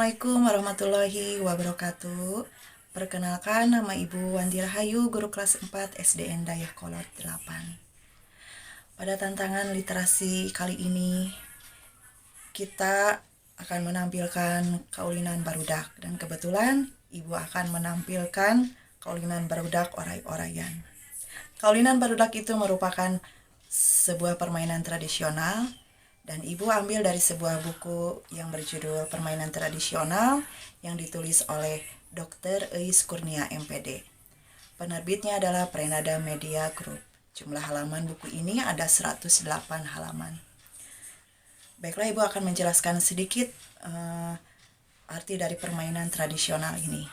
Assalamualaikum warahmatullahi wabarakatuh. Perkenalkan, nama Ibu Wanti Rahayu, guru kelas 4 SDN Dayeuhkolot 8. Pada tantangan literasi kali ini, kita akan menampilkan kaulinan barudak, dan kebetulan Ibu akan menampilkan kaulinan barudak orai-orayan. Kaulinan barudak itu merupakan sebuah permainan tradisional dan Ibu ambil dari sebuah buku yang berjudul Permainan Tradisional yang ditulis oleh Dr. Eis Kurnia MPD. Penerbitnya adalah Prenada Media Group. Jumlah halaman buku ini ada 108 halaman. Baiklah, Ibu akan menjelaskan sedikit arti dari permainan tradisional ini.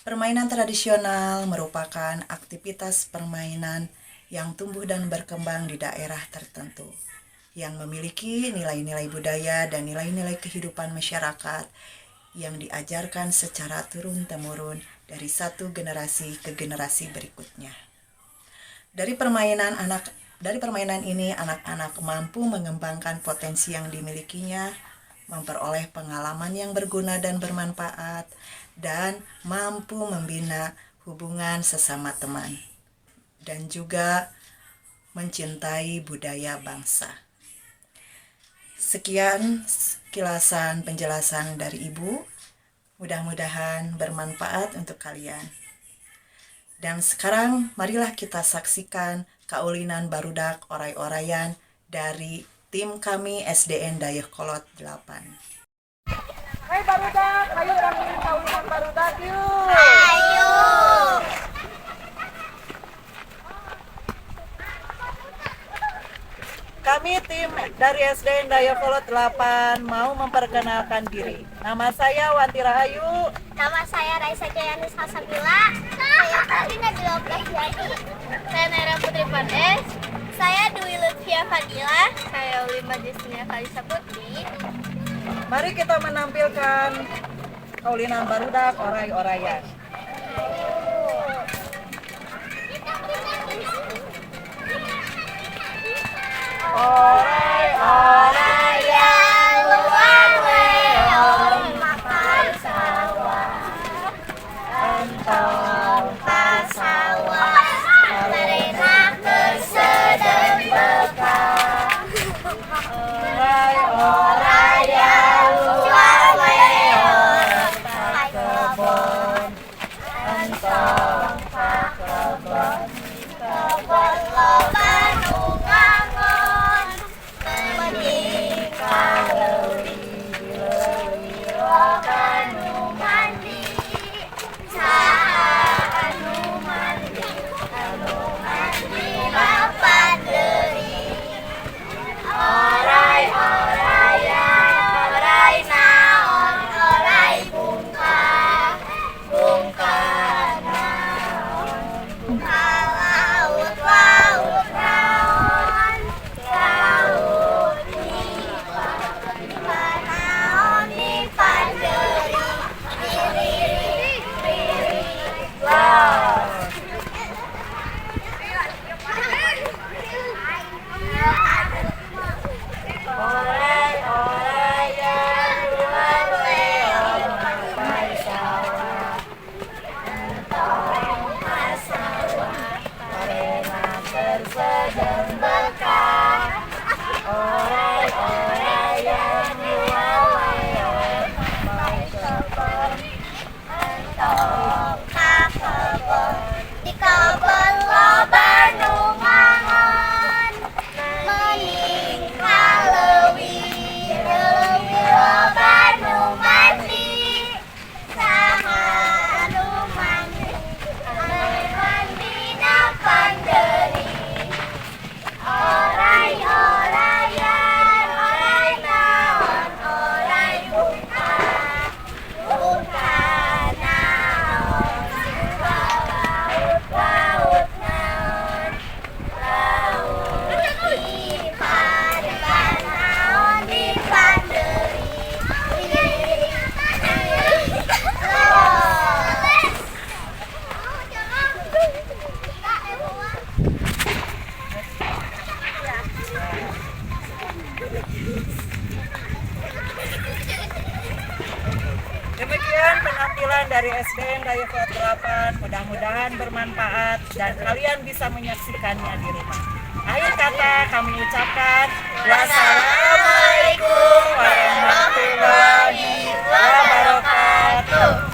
Permainan tradisional merupakan aktivitas permainan yang tumbuh dan berkembang di daerah tertentu, yang memiliki nilai-nilai budaya dan nilai-nilai kehidupan masyarakat yang diajarkan secara turun-temurun dari satu generasi ke generasi berikutnya. Dari permainan ini anak-anak mampu mengembangkan potensi yang dimilikinya, memperoleh pengalaman yang berguna dan bermanfaat, dan mampu membina hubungan sesama teman, dan juga mencintai budaya bangsa. Sekian kilasan penjelasan dari Ibu. Mudah-mudahan bermanfaat untuk kalian. Dan sekarang marilah kita saksikan kaulinan barudak orai-orayan dari tim kami SDN Dayeuhkolot 8. Hai barudak, ayo tampilin kaulinan barudak yuk. Ayo. Kami tim dari SDN Dayeuhkolot 8 mau memperkenalkan diri. Nama saya Wanti Rahayu. Nama saya Raisa Jayani Salsabila. Saya Karina Dwi Prahyadi. Saya Naira Putri Pardes. Saya Dwi Lutfia Fadila. Saya Ulima Justina Kalisa Putri. Mari kita menampilkan kaulinan barudak orai-orayan. Orai-orayan Luar leon makan sawah. Entong Pasawah. Marina kesedeng bekah. Orai-orayan Luar leon kebon. Entong kebon. Kebon loba nu ngangon. Mending kaleuwi loba nu mandi. Saha anu mandi, anu mandi lapan deui. Orai-orayan, orai naon, orai bungkah, bungkah naon. Ka laut-laut naon, laut nipah, nipah naon, nipah deui, dilirik lirik los. Orai-orayan luar leon makan sawah. Entong pasawah, Parena tersedeng bekah. Orai-orayan luar leon makan kebon. Entong ka kebon, di kebon loba nu ngangon. Mending kaleuwi, leuwi loba nu mandi. Saha anu mandi, anu mandi napan deui. Orai-orayan, orai naon, orai bungkah, bungkah naon, ka laut-laut naon, laut nipah, nipah naon, nipah deui, lirik lirik los. Penampilan dari SDN Dayeuhkolot 8. Mudah-mudahan bermanfaat dan kalian bisa menyaksikannya di rumah. Akhir kata kami ucapkan wassalamualaikum warahmatullahi wabarakatuh.